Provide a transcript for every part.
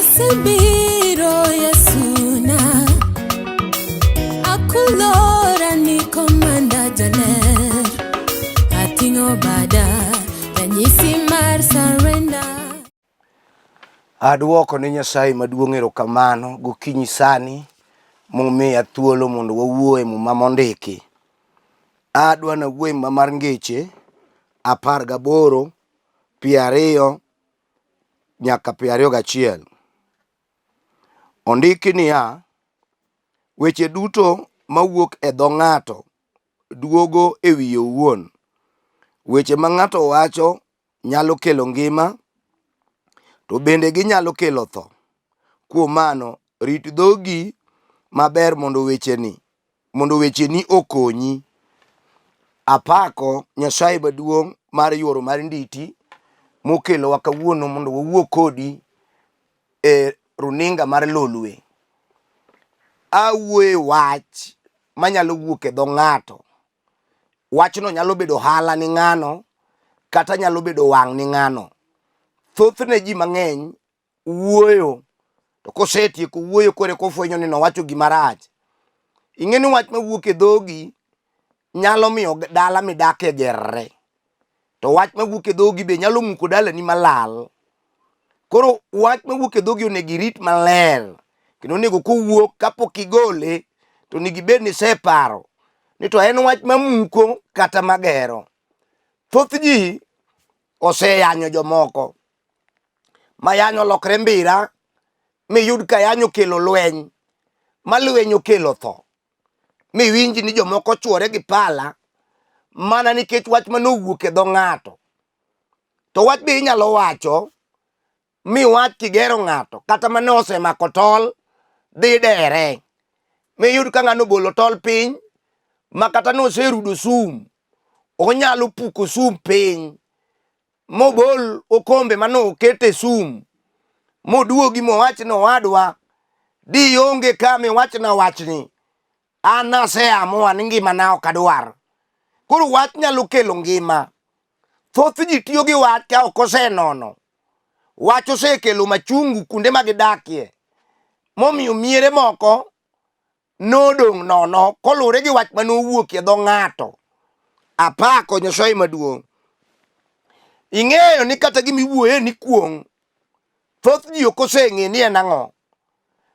Asebiro Yesuna, akulora ni komanda jaler, ating'o bada ranyisi mar surrender. Aduoko ne Nyasaye maduong' erokamano gokinyi sani momiya thuolo mondo wawuo e muma mondiki. Adwa nawuo e muma mar ngeche 18 20 nyaka 21. Ondiki niya, weche duto mawuok e dho ng'ato duogo e wiye owuon. Weche ma ng'ato wacho nyalo kelo ngima, to bende ginyalo kelo tho. Kuom mano, rit dhogi maber mondo wecheni mondo wecheni okonyi. Apako Nyasaye maduong' mar yuoro mar nditi mokelowa kawuono mondo wawuo kodi e runinga mar Lolwe. Awuoye wach manyalo wuok e dho ng'ato. Wachno nyalo bedo ohala ni ng'ano kata nyalo bedo wang' ni ng'ano. Thothne ji mang'eny wuoyo to kosetieko wuoyo koro eka ofwenyo ni nowacho gima rach. Ing'e ni wach mawuok e dhogi nyalo miyo dala midake gerre. To wach mawuok e dhogi be nyalo muko dalani malal. Koro wach mawuok e dhogi onego irit maler kendo onego kowuok kapok igole to onego ibed ni iseparo ni to en wach mamuko kata magero. Thoth ji oseyanyo jomoko ma yanyo olokre mbira miyud ka yanyo okelo lweny ma lweny okelo tho. Miwinj ni jomoko chwore gi pala mana nikech wach mane owuok e dho ng'ato. To wach be inyalo wacho miwach kigero ng'ato kata mane osemako tol dhi dere. Miyud ka ng'ano obolo tol piny ma kata noserudo sum, onyalo puko sum piny mobol okombe mane okete sum moduogi mowach ni owadwa dionge ka miwachna wachni an naseamua ni ngimana ok adwar. Koro wach nyalo kelo ngima. Thoth ji tiyo gi wach ka ok osenono. Wach osekelo machungu kuonde ma gidakie momiyo miere moko nodong' nono koluwore gi wach mane owuok e dho ng'ato. Apako Nyasaye maduong'. Ing'eyo ni kata gima iwuoye ni kuong', thoth ji ok oseng'e ni en ang'o.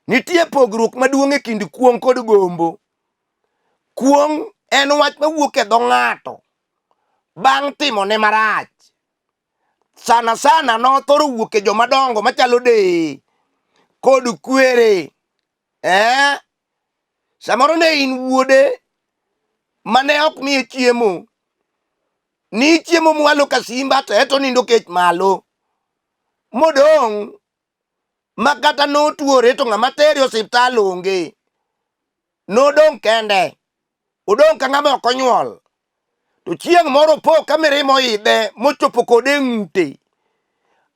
Nitie pogruok maduong' e kind kuong' kod gombo. Kuong' en wach mawuok e dho ng'ato bang' timone marach. Sana sana nothoro wuok e joma dongo machalo deye kod kwere. Eh? Samoro ne in wuode mane ok miye chiemo. Ni chiemo mwalo ka simba to eto nindo kech malo. Modong' ma kata notuore to ng'ama tere osiptal onge. Nodong' kende. Odong' ka ng'ama ok onyuol. To chieng' moro opo ka mirima oidhe mochopo kode e ng'ute.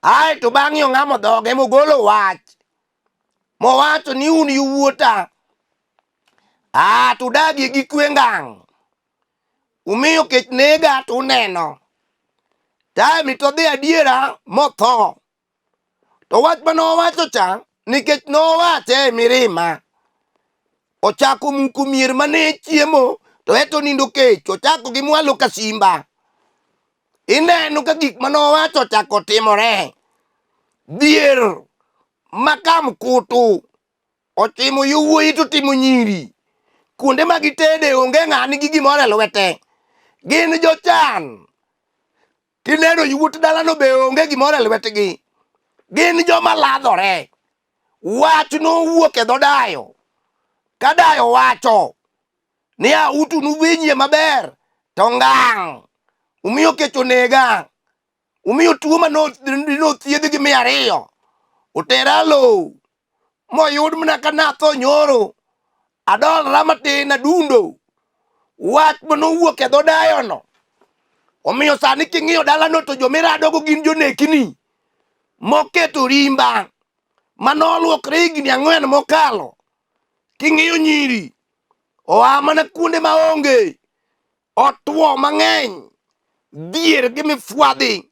Ae to bang'e ong'amo dhoge mogolo wach. Mowacho ni un yawuota. Ah, to udagie gi kwe ngang'. Umiyo kech nega to uneno. Time to dhi adiera motho. To wach mane owacho cha, nikech nowache e mirima, ochako muko mier mane chiemo to eto nindo kech, ochako gi mwalo ka simba. Ineno ka gik mane owacho ochako timore. Dhier ma kamkutu ochimo yowuoyi to timo nyiri. Kuonde ma gitede onge ng'a nigi gimoro e lwete. Gin jochan. Kineno yawuot dalano be onge gimoro e lwetgi. Gin joma ladhore. Wach nowuok e dho dayo. Ka dayo wacho ni autu nuwinjie maber to ngang'. Umiyo kech onega. Umiyo tuo ma nothiedh gi 200 otera lowo moyud mana ka natho nyoro adolra matin adundo wach manowuok e dho dayono omiyo sani king'iyo dalano to jomiradogo gin jonekni moketo rimba manoluokre higni 4 mokalo king'iyo nyiri oa mana kuonde maonge otwo mang'eny dhier gi mifwadhi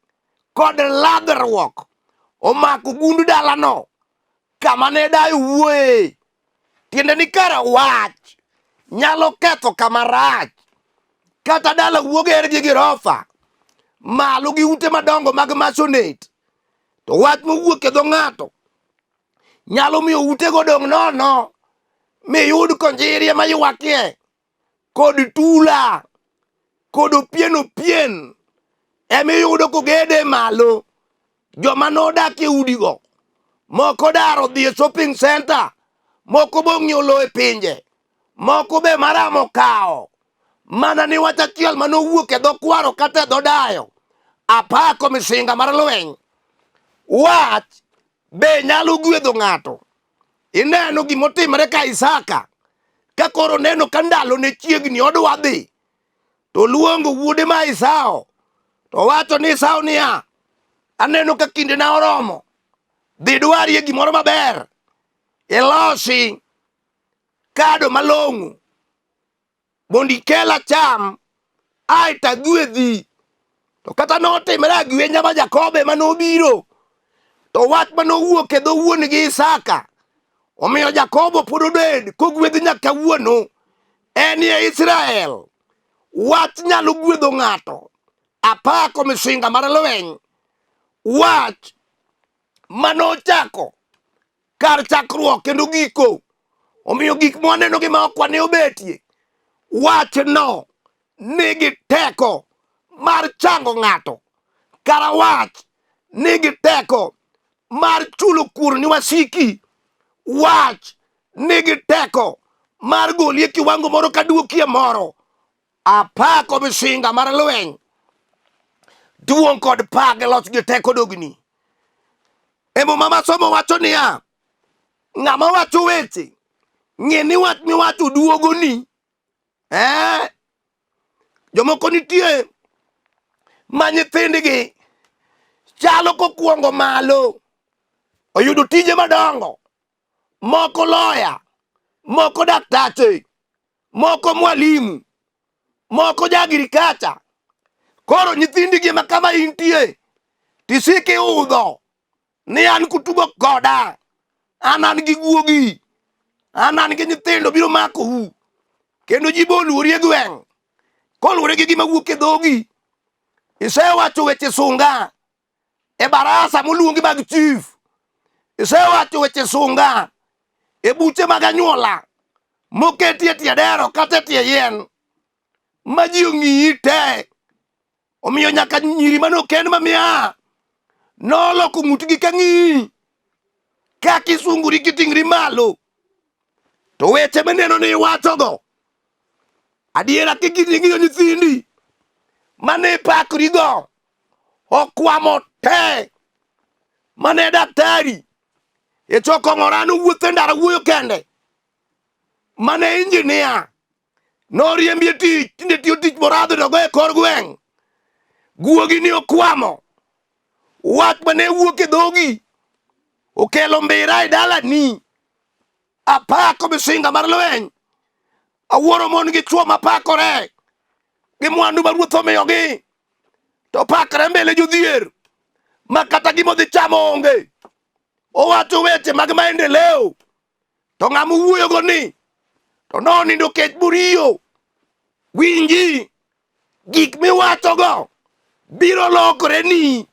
kod ladhruok omako gund dalano. Kama ne dayo wuoye. Tiende ni kara wach nyalo ketho kama rach. Kata dala wuoger gi girofa malo gi ute madongo mag masonate. To wach mowuok e dho ng'ato nyalo miyo utego dong' nono miyud konjirie maywakie kod tula kod opien opien emiyudo kogede malo. Joma nodak e udigo moko dar odhi e shopping center, moko be ong'iewo lowo e pinje, moko be maramo kawo mana ni wach achiel mane owuok e dho kwaro kata e dho dayo. Apako misinga mar lweny. Wach be nyalo gwedho ng'ato. Ineno gimotimore ka Isaka ka koro neno ka ndalo ne chiegni odwa dhi to luongo wuode ma Esau to wacho ni Esau niya, aneno ka kindena oromo, dhi dwarie gimoro maber ilosi kado malong'o mondo ikel acham aeto agwedhi. To kata notimre agwenya ma Jakobo ema nobiro, to wach ma nowuok e dho wuon-gi Isaka omiyo Jakobo pod obed kogwedhi nyaka kawuono. En e Israel. Wach nyalo gwedho ng'ato. Apako misinga mar lweny. Wach manochako kar chakruok kendo giko. Omiyo gik mwaneno gi ma ok wane obetie. Wachno nigi teko mar chango ng'ato. Kara wach nigi teko mar chulo kuor ni wasiki. Wach nigi teko mar goli e kiwango moro ka duoki e moro. Apako misinga mar lweny. Duong' kod pak gi loch gi teko dogni. E Muma masomo wacho niya, ng'ama wacho weche, ng'e ni wach miwacho duogoni. Eh? Jomoko nitie ma nyithindgi chalo kokwongo malo, oyudo tije madongo, moko loya, moko daktache, moko mwalimu, moko ja agriculture. Koro nyithindigi ma kama intie tisik iudho ni an kutugo koda, an an gi guogi, an an gi nyithindo biro makou, kendo ji bo oluori e gweng' koluwore gi gima wuok e dhogi. Isewacho weche sunga e barasa moluongi mag chief, isewacho weche sunga e buche mag anyuola moketi e tie dero kata e tie yien ma ji ong'iyi te. Omiyo nyaka nyiri mane okend ma miaha noloko ng'utgi ka ng'iyi ka kisunguri kiting'ri malo to weche mineno ni iwachogo adiera kik ing'iyo nyithindi mane ipakrigo okwamo te mane daktari e choko ng'orano wuotho e ndara wuoyo kende mane injinia noriembi e tich tinde tiyo tich moradho to e kor gweng' guogi ni okwamo wach mane wuok e dhogi okelo mbira e dalani apako misinga mar lweny awuoro mon gi chwo mapakore gi mwandu ma ruoth omiyogi to pakre mbele jodhier ma kata gima odhi chamo onge owacho weche mag maendeleo to ng'ama owuoyogo ni to nonindo kech buriyo winji gik miwachogo biro lokore ni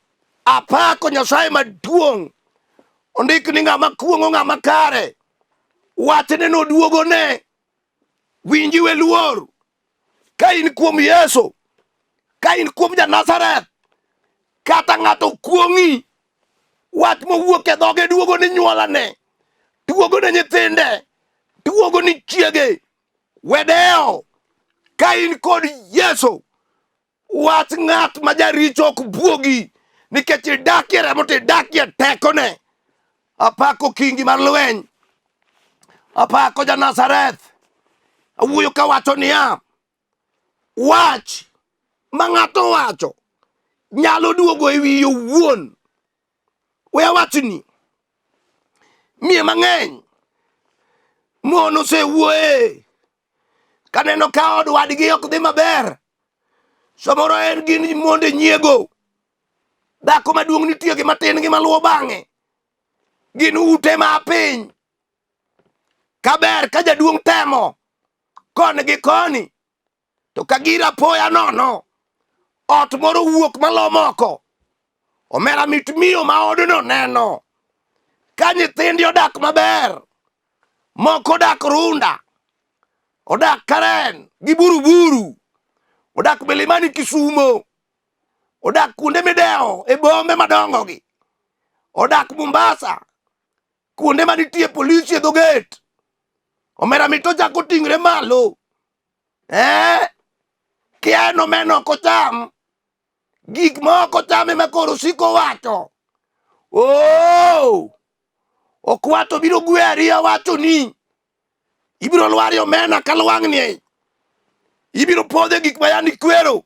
apako Nyasaye maduong' ondik ni ng'ama kuong'o ng'ama kare wachne noduogone winji we luor ka in kuom Yesu ka in kuom ja Nazareth kata ng'ato kuong'i wach mowuok e dhoge duogo ni nyuolane duogo ne nyithinde duogo ni chiege wedewo ka in kod Yesu wach ng'at ma jaricho ok buogi nikech idakie remo to idakie tekone apako kingi mar lweny apako ja Nazareth awuoyo kawacho niya wach ma ng'ato wacho nyalo duogo e wiye owuon we awachni miye mang'eny mon osewuoye kaneno ka od wadgi ok dhi maber samoro en gin monde nyiego dhako maduong' nitie gi matin gi maluwo bang'e. Gin ute ma piny. Kaber ka jaduong' temo koni gi koni to ka gir apoya nono ot moro wuok malo moko omera mit miyo ma odno neno ka nyithindi odak maber moko odak Runda odak Karen gi Buruburu odak Milimani Kisumo odak kuonde midewo e bombe madongo gi odak Mombasa kuonde manitie polisi e dho gate omera mit ochako ting're malo eh kia en omena ok ocham gik ma ok ocham ema koro siko wacho oh okwato biro gweri awacho ni ibiro lwari omena ka lwang'ni ibiro podhe gik ma yandi kwero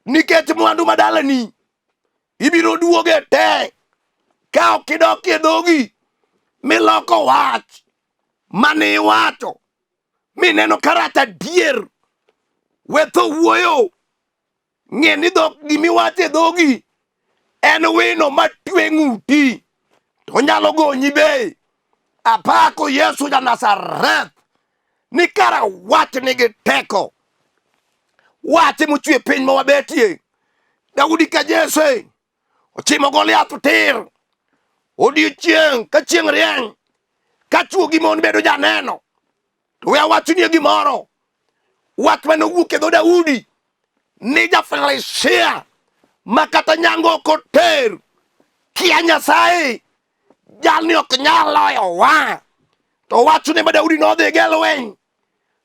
nikech mwandu ma dalani ibiro duoge te ka ok idokie dhogi miloko wach mane iwacho mineno ka rach adier we tho wuoyo ng'e ni dhok gimiwacho e dhogi en wino matwe ng'uti to onyalo gonyi be apako Yesu ja Nazareth ni kara wach nigi teko wach mochwe piny ma wabetie Daudi ka Jesse ochimo Goliath tir odiechieng' ka chieng' rieny ka chwo gi mon bedo janeno to we awachnie gimoro wach mane owuok e dho Daudi ni ja-Filistia ma kata nyango ok oter kia Nyasaye jalni ok nyal loyowa to wachne ma Daudi nodhi go e lweny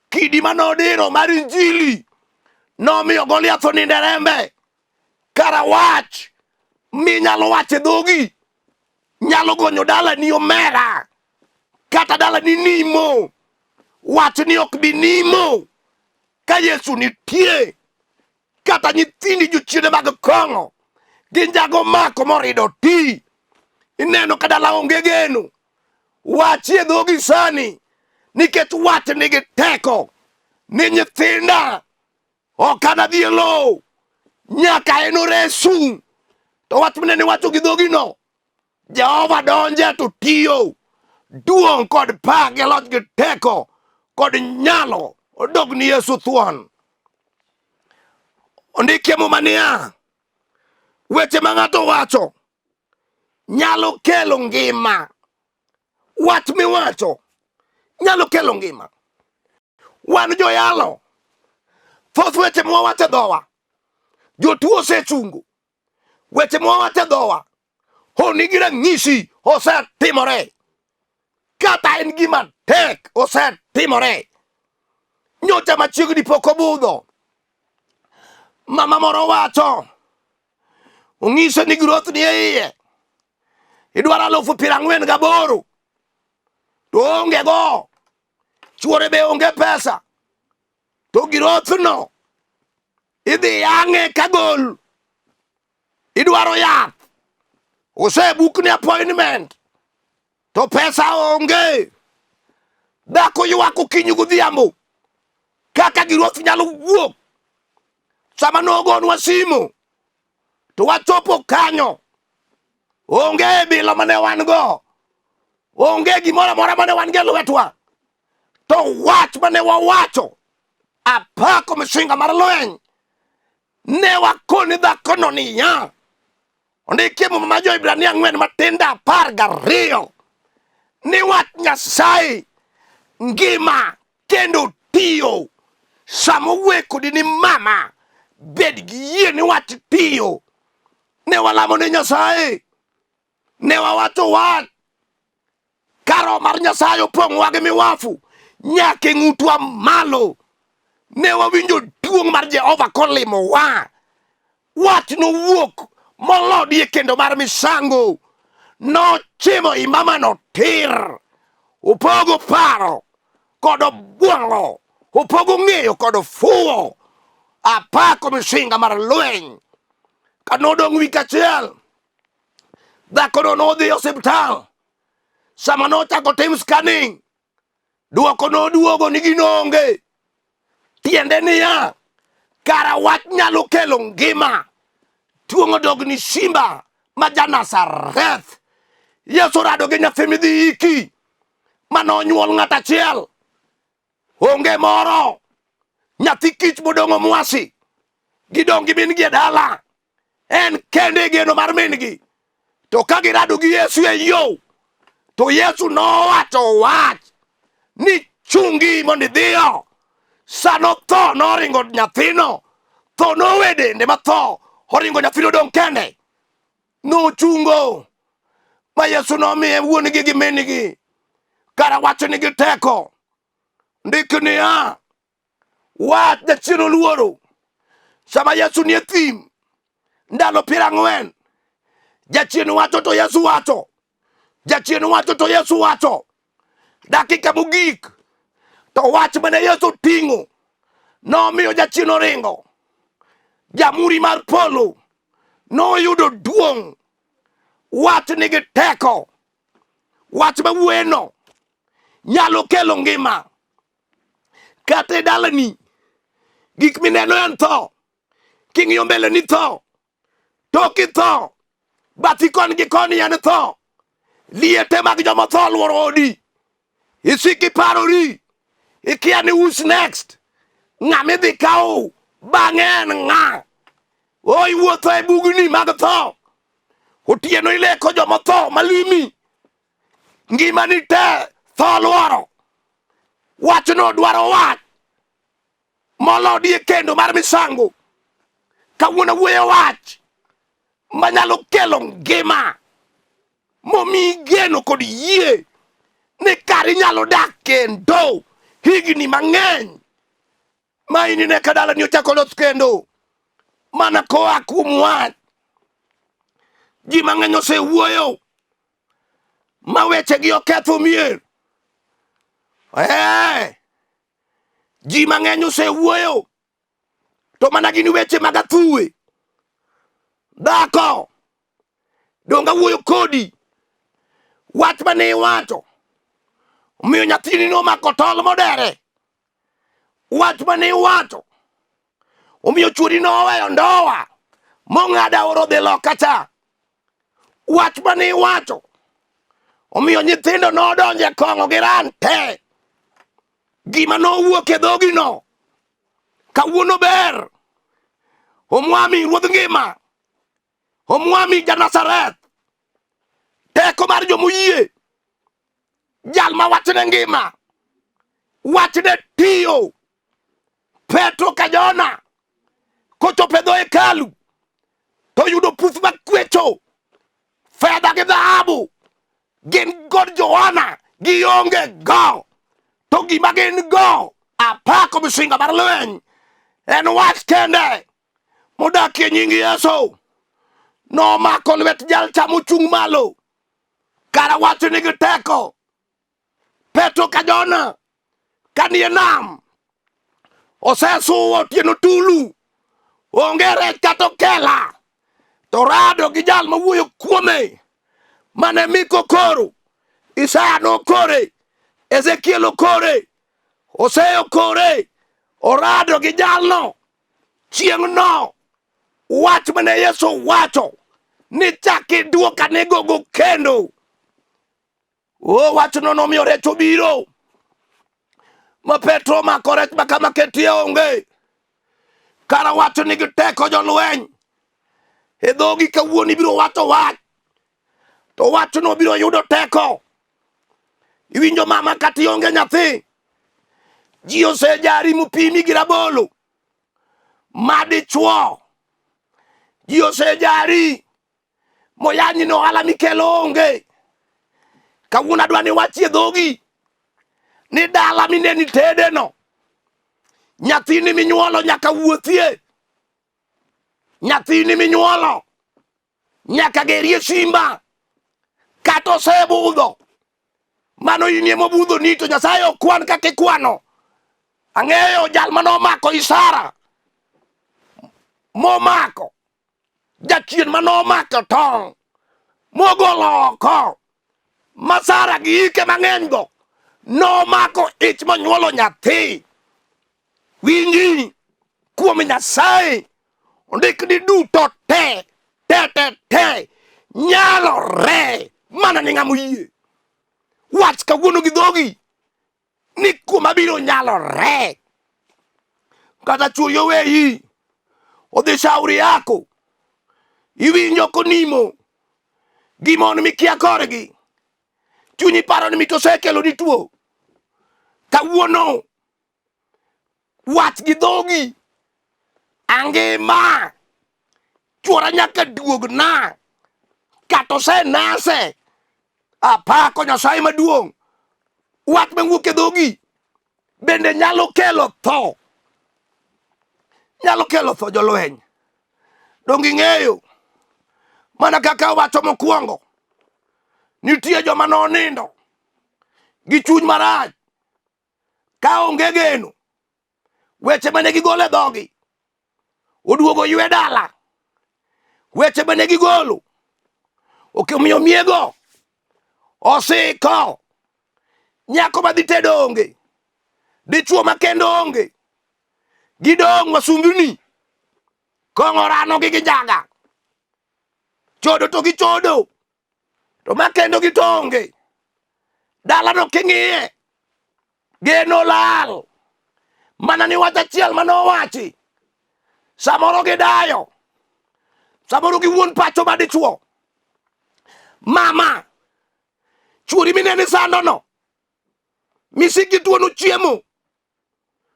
kidi ma nodiro mar injili nomiyo Goliath onindo e rembe kara wach minyalo wacho e dhogi nyalo gonyo dalani omera kata dalani nimo wach ni ok bi nimo ka Yesu nitie kata nyithindi jochiende mag kong'o gi njago mako morido ti ineno ka dala onge geno wachie dhogi sani nikech wach nigi teko ni nyithinda ok anadhi e lowo nyaka en oresu to wach minene iwacho gi dhogino Jehova donje to tiyo duong' kod pak gi loch gi teko kod nyalo odog ni Yesu thuon. Ondikie Muma niya, weche ma ng'ato wacho nyalo kelo ngima. Wach miwacho nyalo kelo ngima. Wan joyalo, thoth weche mwawacho e dhowa, jotuo osechungo. Weche mwawacho e dhowa, honni gi ranyisi osetimore. Kata en gima tek osetimore. Nyocha machiegni pok obudho. Mama moro wacho, ong'ise ni growth ni e iye. Idwaro 48,000 to onge go. Chuore be onge pesa. To growth no idhi yang'e ka gol. Idwaro yath. Osebukni appointment. To pesa onge. Dhako ywak okinyi godhiambo. Kaka giruoth nyalo wuok. Sama nogonwa simu to wachopo kanyo. Onge bilo mane wan go. Onge gimoro amora mane wan go e lwetwa. To wach mane wawacho apako misinga mar lweny ne wakoni dhakono niya ondikie muma ma jo-Hibrania 4 matindo 12 ni wach Nyasaye ngima kendo tiyo. Sama owuoye kodi ni mama, bed gi yie ni wach tiyo. Ne walamo ne Nyasaye, ne wawacho wach ka roho mar Nyasaye opong'owa gi miwafu nyaka e ng'utwa malo. Ne wawinjo duong' mar Jehova kolimowa. Wach nowuok molodie e kendo mar misango. Nochimo i mamano tir. Opogo paro kod obwongo. Opogo ng'eyo kod fuwo. Apako misinga mar lweny. Ka nodong' wik achiel, dhakono nodhi e osiptal. Sama nochako tim scanning, dwoko noduogo ni gino onge. Tiende niya, kara wach nyalo kelo ngima. Tuong'o dog ni simba ma ja Nazareth. Yesu orado gi nyathi midhi iki mane onyuol ng'at achiel. Onge moro. Nyathi kich modong'o mwasi. Gidong' gi min gi e dala. En kende e geno mar min gi. To ka girado gi Yesu e yo, to Yesu nowacho wach ni chungi mondo idhiyo. Sano tho noringo nyathino. Tho nowe dende ma tho oringo nyathino odong' kende. Nochungo ma Yesu nomiye wuon-gi gi min-gi. Kara wach nigi teko. Ndik niya, wach jachien oluoro. Sama Yesu nie thim ndalo 40, jachien wacho to Yesu wacho, jachien wacho to Yesu wacho. Dakika mogik to wach mane Yesu ting'o nomiyo jachien oringo. Jamuri mar polo noyudo duong'. Wach nigi teko. Wach mawuoyeno nyalo kelo ngima. Kata e dalani, gik mineno en tho. King'iyo mbele ni tho, toki tho, bathi koni gi koni en tho. Liete mag joma tho oluoro odi. Isik iparori, ikia ni who's next. Ng'ama idhi kaw bang'e en ng'a? O iwuotho e bugni mag tho. Otieno ileko joma tho malimi. Ngimani te tho oluoro. Wachno dwaro wach molodi e kendo mar misango. Kawuono wuoyo wach manyalo kelo ngima momiyi geno kod yie ni kar inyalo dak kendo higni mang'eny ma inine ka dalani ochako loth kendo mana koa kuom wach. Ji mang'eny osewuoyo ma wechegi oketho mier. Ji mang'eny osewuoyo to mana gin weche mag athuwe. Dhako, donge awuoyo kodi? Wach mane iwacho omiyo nyathini nomako tol modere. Wach mane iwacho omiyo chuori noweyo ndowa mong'ado aora odhi loka cha. Wach mane iwacho omiyo nyithindo nodonjo e kong'o gi ran te. Gima nowuok e dhogino kawuono ber. Omwami ruodh ngima, Omwami ja-Nazareth, teko mar jomoyie, jal ma wachne ngima, wachne tiyo. Petro ka Jona kochopo e dho hekalu to yudo puth makwecho, fedha gi dhahabu gin god Johana gionge go, to gima gin go apako misinga mar lweny en wach kende modakie nying Yesu. Nomako lwet jal cha mochung' malo, kara wach nigi teko. Petro ka Jona kanie nam osesuwo otieno tulu, onge rech kata okela, to rado gi jal mawuoyo kuome mane Mika okoro, Isaya nokore, Ezekiel okore, Hosea okore, orado gi jalno chieng'no. Wach mane Yesu wacho ni chak iduok anegogo kendo. O wachno nomiyo rech obiro ma Petro omako rech ma kama ketie onge. Kara wacho nigi teko jolweny. E dhogi kawuono ibiro wacho wach, to wachno biro yudo teko. Iwinjo mama kata ionge nyathi, ji osejari mopimi gi rabolo madichuo, ji osejari moyanyi ni ohala mikelo onge. Kawuono adwa ni wachie dhogi ni dala mineni tedeno, nyathini minyuolo nyaka wuothie, nyathini minyuolo nyaka gerie simba, kata osebudho mano inie mobudho ni to Nyasaye ok kwan kaka ikwano. Ang'eyo jal mane omako Isara momako jachien mane omako tong' mogolo oko ma Sara gi hike mang'eny go nomako ich monyuolo nyathi. Winji kuom Nyasaye ondik ni duto te te te te nyalore. Mana ni ng'ama oyie. Wach kawuono gi dhogi ni kuom abiro nyalore. Kata chuori oweyi odhi shauri yako iwinjo konimo gi mon mikia korgi chunyi paro ni mito osekelo ni tuo kawuono wach gi dhogi angima chuora nyaka duogna kata osenase apako nyasaye maduong' wach mawuok e dhogi bende nyalo kelo tho nyalo kelo tho jolweny donge ing'eyo mana kaka wacho mokwongo nitie joma nonindo gi chuny marach ka onge geno weche mane gigolo e dhogi oduogo ywe dala weche mane gigolo omiyo miego osiko nyako madhi tedo onge dichuo makendo onge gidong' wasumbni kong'o rano gi gijaga chodo to gichodo to makendo gi to onge dalano king'iye geno lal mana ni wach achiel mane owachi samoro gidayo samoro gi wuon pacho ma dichuo mama chuori minene sandono misiki tuono chiemo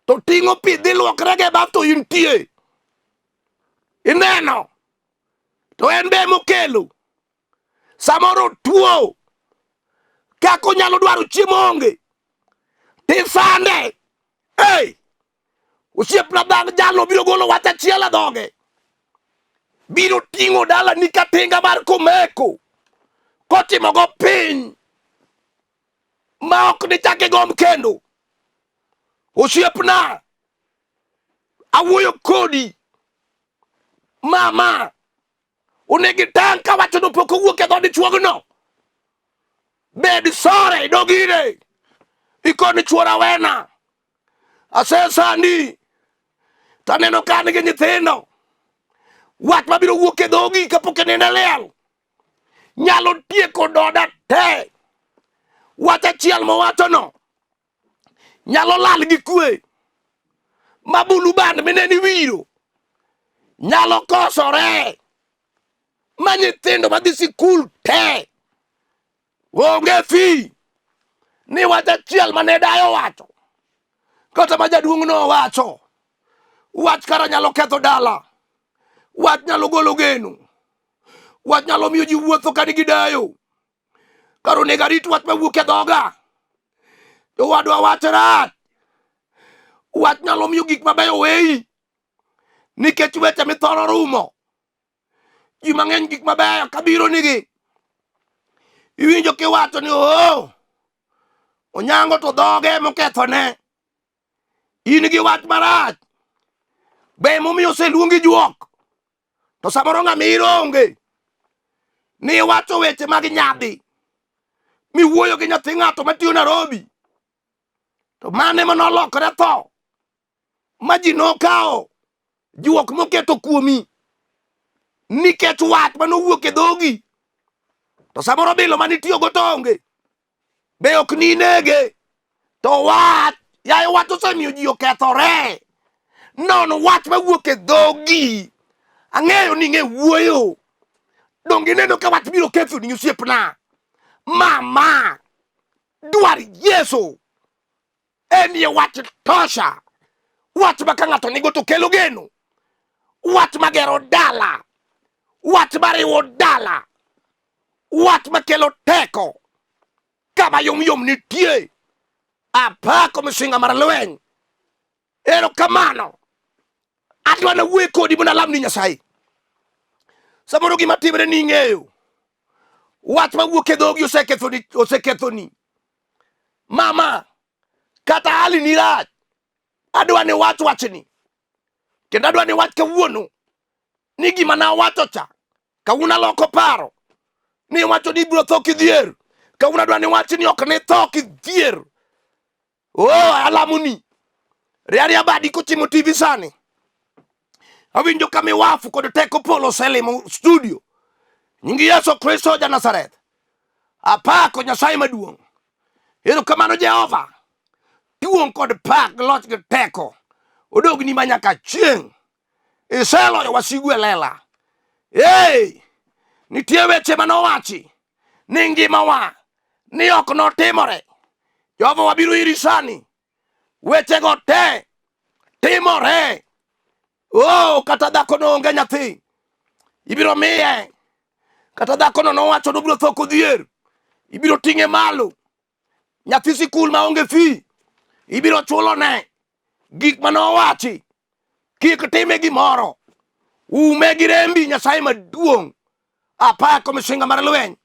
to ting'o pi dhi luokre ge baf to intie ineno to en be mokelo samoro tuo kaka onyalo dwaro chiemo onge tisande hey! osiepna dhang' jalno biro golo wach achiel e dhoge biro ting'o dalani ka tinga mar komeko kotimogo piny ma ok dichak igomb kendo. Osiepna, awuoyo kodi mama, onego itang' ka wachono pok owuok e dho dichuogno. Bed sore, idog ire, ikoni chuora wena, asesandi to aneno ka an gi nyithindo. Wach mabiro wuok e dhogi kapok inindo e liel nyalo tieko doda te. Wach achiel mowachono nyalo lal gi kwe ma bulu band minene iwiro nyalo kosore ma nyithindo madhi sikul te onge fi ni wach achiel mane dayo wacho kata ma jaduong'no owacho wach kara nyalo ketho dala wach nyalo golo geno Wach nyalo miyo ji wuotho ka nigi dayo. Kar onego arit wach mawuok e dhoga. Jowadwa wach rach. Wach nyalo miyo gik mabeyo weyi. Nikech weche mithoro rumo. Ji mang'eny gik mabeyo kabiro nigi. Iwinjo kiwacho ni oo, Onyango to dhoge mokethone. In gi wach marach. Be momiyo oseluongi juok. To samoro ng'ama ironge ni iwacho weche mag nyadhi miwuoyo gi nyathi ng'ato matiyo Nairobi to mane ma nolokore tho ma ji nokawo juok moketo kuomi nikech wach mane owuok e dhogi to samoro bilo mane itiyogo to onge be ok ninege to wach yaye wach osemiyo ji okethore non wach mawuok e dhogi ang'eyo ni ing'e wuoyo donge ineno ka wach biro kethoni osiepna mama dwar yesu enie wach tosha wach ma ka ng'ato nigo to kelo geno wach magero dala wach mariwo dala wach makelo teko kama yomyom nitie apako misinga mar lweny erokamano adwa nawuoye kodi mondo alamni nyasaye samoro gima timre ni ing'eyo wach mawuok e dhogi osekethoni osekethoni mama kata hali ni rach adwa ni wach wachni kendo adwa ni wach kawuono ni gima nawacho cha kawuono aloko paro ni wacho ni ibiro tho kidhier kawuono adwa ni wach ni ok ni tho kidhier oh alamoni riaria badi kochimo tv sani awinjo ka miwafu kod teko polo oselimo studio nying yesu kristo ja nazareth. Apako Nyasaye maduong'. Erokamano Jehova. Duong' kod pak gi loch gi teko odogni ma nyaka chieng'. Iseloyo wasigu e lela. Hey! Nitie weche ma nowachi ni ngimawa ni ok notimore. Jehova wabiro iri sani. Wechego te timore. Oh, kata dhakono onge nyathi. Ibiro miye. Kata dhakono nowacho ni obiro tho kodhier. Ibiro ting'e malo. Nyathi sikul ma onge fee. Ibiro chulone gik ma nowachi. Kik time gimoro. Ume gi rembi Nyasaye maduong'. Apako misinga mar lweny.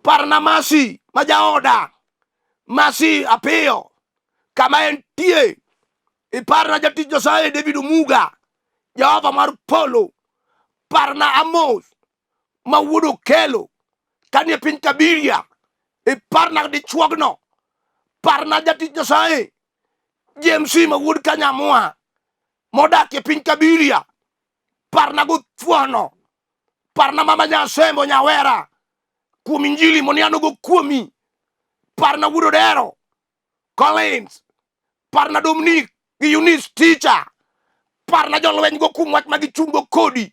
Parna Masi ma jaoda. Masi apiyo. Kama entie. Iparna jatich Nyasaye David Omuga. Jehova mar polo. Parna Amos ma wuod Okelo kanie piny Kabiria. Iparna dichuogno. Parna jatich Nyasaye James ma wuod Kanyamwa modak e piny Kabiria. Parna gothuono. Parna mama Nyasembo Nyawera kuom injili monianogo kuomi. Parna wuod Odero Collins. Parna Dominic gi Eunice teacher. Parna jolweny go kuom wach ma gichungo kodi.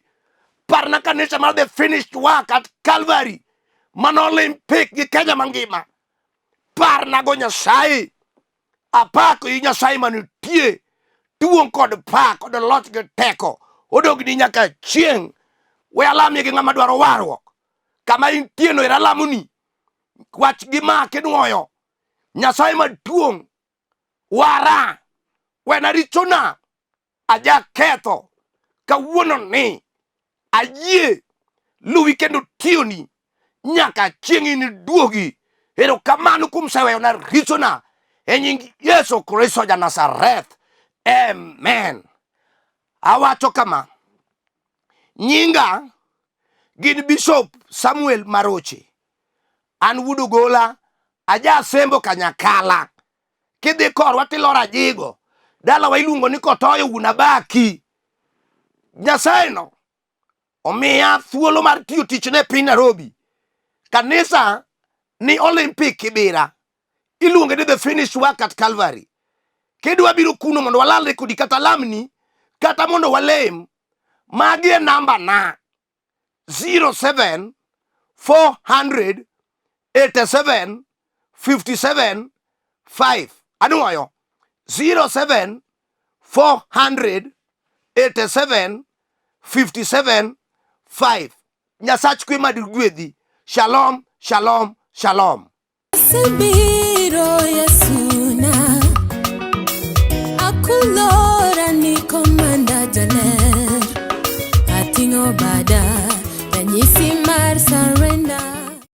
Parna kanisa mar the finished work at Calvary mano Olympic gi Kenya mangima. Parna go Nyasaye. Apako i Nyasaye manitie. Duong' kod pak kod loch gi teko odogni nyaka chieng'. We alamie gi ng'ama dwaro warruok. Kama intie no ero alamoni. Wach gi ma kinwoyo. Nyasaye maduong' wara. Wena richona. Ajaketho. Kawuono ni ayie luwi kendo tiyoni nyaka chieng' iniduogi. Erokamano kuom seweyona richona e nying Yesu Kristo ja Nazareth. Amen. Awacho kama, nyinga gin Bishop Samuel Maroche. An wuod Ogola, aja Sembo Kanyakala. Kidhi korwa tiloro Ajigo. Dalawa iluongo ni Kotoyo wuon Abaki. Nyasaye no omiya thuolo mar tiyo tichne e piny Nairobi. Kanisa ni Olympic Kibera. Iluonge ni the finished work at Calvary. Kidwa biro kuno mondo walalre kodi kata lamni kata mondo walem, magi e namba na 07 400 87 57 5. Anuoyo 07 400 87 57 5. Nyasach kwe mad gwedhi. Shalom, shalom, shalom. Asebiro Yesuna, akulora ni komanda jaler, ating'o bada, ranyisi mar surrender.